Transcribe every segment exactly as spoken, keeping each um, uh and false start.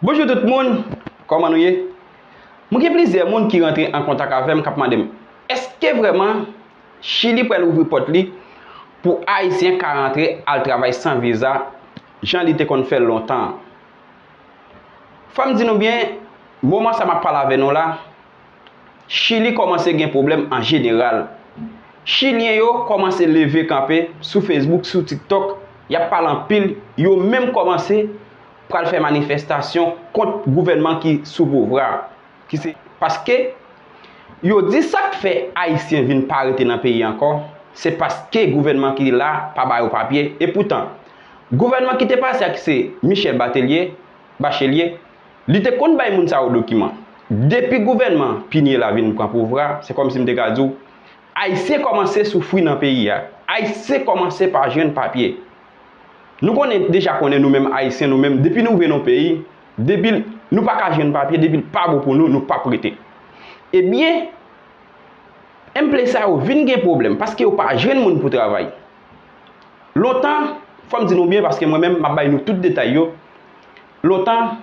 Bonjou tout moun, kòman nou ye? Mwen gen plizyè moun ki rantre an kontak avè m k ap mande m, èske vrèman Chili pral ouvri pòt li pou Ayisyen ka rantre al travay san viza, jan li te konn fè l lontan an? Fò m di nou byen, moman sa m ap pale avè nou la, Chili kòmanse gen pwoblèm an jeneral. Chilyen yo kòmanse leve kanpe sou Facebook, sou TikTok, y ap pale anpil, yo menm kòmanse pral fè manifestasyon kont gouvènman ki sou pouvwa a, ki se paske yo di sa k fè Ayisyen vin pa rete nan peyi ankò, se paske gouvènman ki la pa ba yo papye. Epoutan, gouvènman ki te pase a, ki se Michel Batelye, Bachelier, li te konn bay moun sa yo dokiman. Depi gouvènman Pinye la vin pran pouvwa, se kòmsi m te ka di w, Ayisyen kòmanse soufri nan peyi a. Ayisyen kòmanse pa jwenn papye. Nou konnen, deja konnen, nou menm Ayisyen, nou menm, depi nou rive nan peyi, depi nou pa ka jwenn papye, depi l pa bon pou nou, nou p ap rete. Ebyen, enplwaye sa yo vin gen pwoblèm paske yo pa jwenn moun pou travay. Lontan, fò m di nou byen, paske mwen menm, m ap bay nou tout detay yo. Lontan,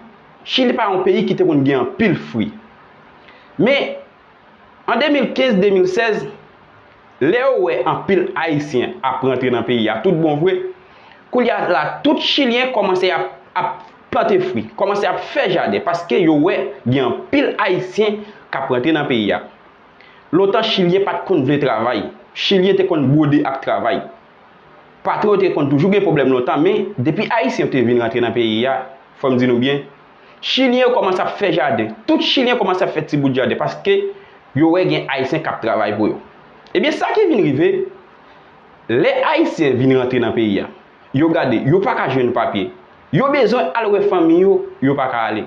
Chili pa yon peyi ki te konn gen anpil fri. Men, an de mil kenz, de mil sèz, lè yo wè anpil Ayisyen ap rantre nan peyi a tout bon vre, koulye a la, tout Chilyen kòmanse ap, ap plante fri, kòmanse ap fè jaden, paske yo wè gen anpil Ayisyen k ap rantre nan peyi a. Lontan, Chilyen pa t konn vle travay. Chilyen te konn bwode ak travay. Patwon yo te konn toujou gen pwoblèm lontan, men depi Ayisyen yo te vin rantre nan peyi a, fò m di nou byen, Chilyen yo kòmanse ap fè jaden. Tout Chilyen kòmanse ap fè ti bout jaden paske yo wè gen Ayisyen k ap travay pou yo. Ebyen, sa ki vin rive, lè Ayisyen vin rantre nan peyi a, yo gade, yo pa ka jwenn papye. Yo bezwen al wè fanmi yo, yo pa ka ale.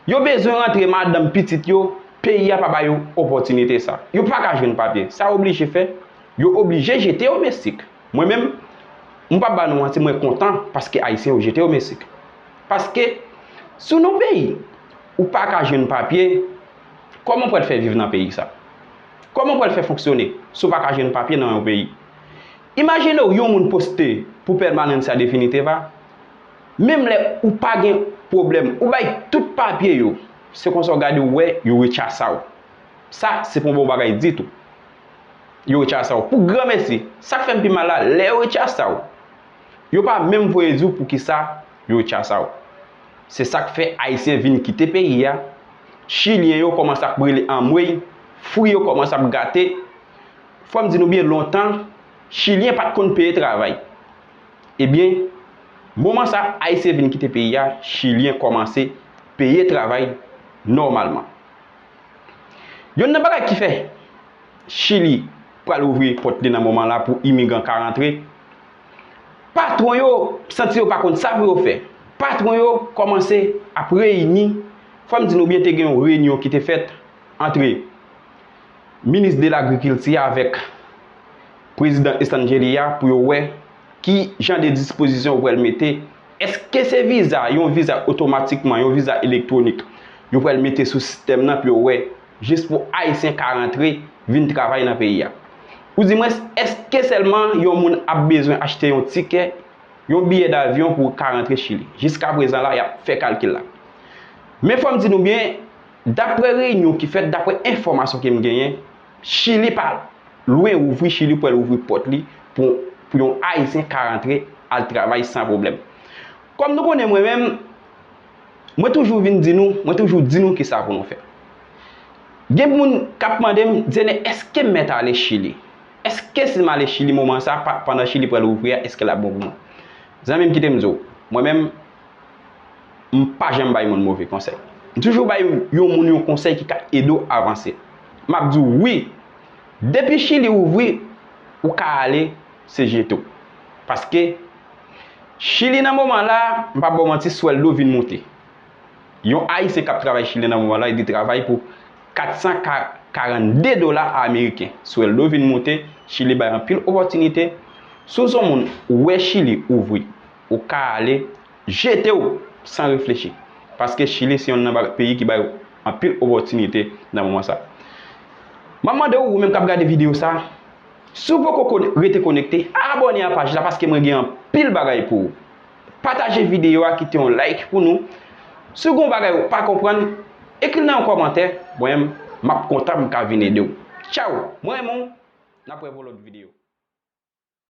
Yo bezwen rantre madanm, pitit yo, peyi a pa ba yo opòtinite sa. Yo pa ka jwenn papye. Sa yo oblije fè, yo oblije jete yo Meksik. Mwen menm, m p ap ba nou manti, mwen kontan paske Ayisyen yo jete yo Meksik. Paske, si w nan yon peyi, ou pa ka jwenn papye, kòman w pral fè viv nan peyi sa? Kòman w pral fè fonksyone si w pa ka jwenn papye nan yon peyi? Imajine w yon moun poste pou pèmanans sa definitiva. Menm lè ou pa gen pwoblèm, ou bay tout papye yo, se konsa w gade w wè yo retchasa w. Sa, se pa yon bon bagay ditou. Yo retchasa w. Pou granmesi, sa k fè m pi mal la, lè yo retchasa w, yo pa menm voye di w poukisa yo retchasa w. Se sa k fè Ayisyen vin kite peyi a, Chilyen yo kòmanse ap rele anmwey, fri yo kòmanse ap gate. Fò m di nou byen, lontan, Chilyen pa t konn peye travay. Ebyen, moman sa, Ayisyen vin kite peyi a, Chilyen kòmanse peye travay nòmalman. Youn nan bagay ki fè Chili pral ouvri pòt li nan moman la pou imigran ka rantre, patwon yo santi yo pa konn sa pou yo fè. Patwon yo kòmanse ap reyini. Fò m di nou byen, te gen yon reyinyon ki te fèt antre minis de lagrikilti avèk prezidan Estangeli a pou yo wè ki jan de dispozisyon yo pral mete. Èske se viza, yon viza otomatikman, yon viza elektwonik, yo pral mete sou sistèm nan pou yo wè, jis pou Ayisyen ka rantre vin travay nan peyi a? Oudimwens, èske sèlman yon moun ap bezwen achte yon tikè, yon biyè davyon pou ka rantre Chili? Jiskaprezan la, y ap fè kalkil la. Men fò m di nou byen, daprè reyinyon ki fèt, daprè enfòmasyon ke m genyen, Chili pa lwen ouvri, Chili pral ouvri pòt li pou, pou yon Ayisyen ka rantre al travay san pwoblèm. Kòm nou konnen, mwen menm, mwen toujou vin di nou, mwen toujou di nou kisa pou nou fè. Gen moun k ap mande m, Diener, èske m mèt ale Chili? Èske si m ale Chili moman sa, pa, pandan Chili pral ouvri a, èske l ap bon pou mwen? Zanmi m, kite m di w, mwen menm, m pa janm bay moun move konsèy. M toujou bay yon moun yon konsèy ki ka ede w avanse. M ap di w wi, depi Chili ouvri, ou ka ale, se jete w. Paske Chili nan moman la, m p ap ba w manti, swèldo vin moute. Yon Ayisyen k ap travay Chili nan moman la, li travay pou kat san karannde dola ameriken. Swèldo vin moute, Chili bay anpil opòtinite. Si w se yon moun, ou wè Chili ouvri, ou ka ale, jete w san reflechi. Paske Chili se yonn nan ba-, peyi ki bay anpil opòtinite nan moman sa. M ap mande w, ou menm k ap gade videyo sa, si w poko kon-, rete konekte, abòne a paj la paske mwen gen anpil bagay pou ou. Pataje videyo a, kite yon like pou nou. Si w gen yon bagay ou pa konprann, ekri l nan yon kòmantè, mwen menm, m ap kontan m ka vin ede w. Tchaw, mwen renmen w, n ap wè pou lòt videyo.